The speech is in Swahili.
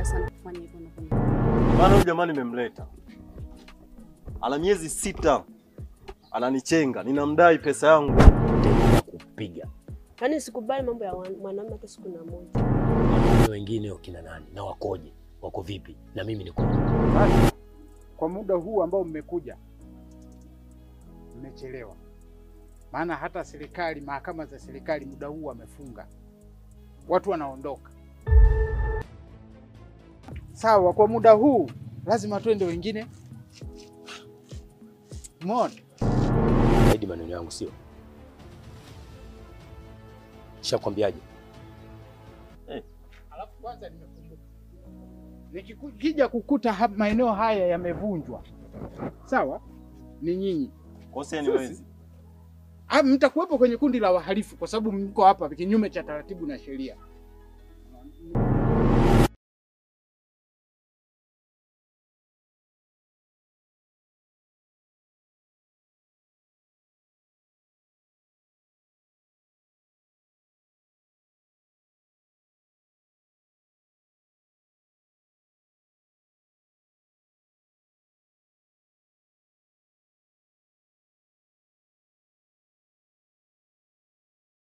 Ningependa sana kufanya hivyo na kuna. Bana huyu jamani nimemleta. Ana miezi 6. Ananichenga, ninamdai pesa yangu. Nitaendelea kupiga. Yaani sikubali mambo ya mwanamume hata siku na moja. Wanaume wengine wakina nani na wakoje? Wako vipi? Na mimi niko. Sasa kwa muda huu ambao mmekuja mmechelewa. Maana hata serikali, mahakama za serikali muda huu wamefunga. Watu wanaondoka. Sawa, kwa muda huu lazima twende wengine. Umeona? Zaidi maneno yangu sio? Nishakwambiaje? Alafu kwanza nimekumbuka. Nikija kukuta maeneo haya yamevunjwa. Sawa? Ni nyinyi. Kosa ni wezi. Mtakuwepo kwenye kundi la wahalifu kwa sababu mko hapa kinyume cha taratibu na sheria.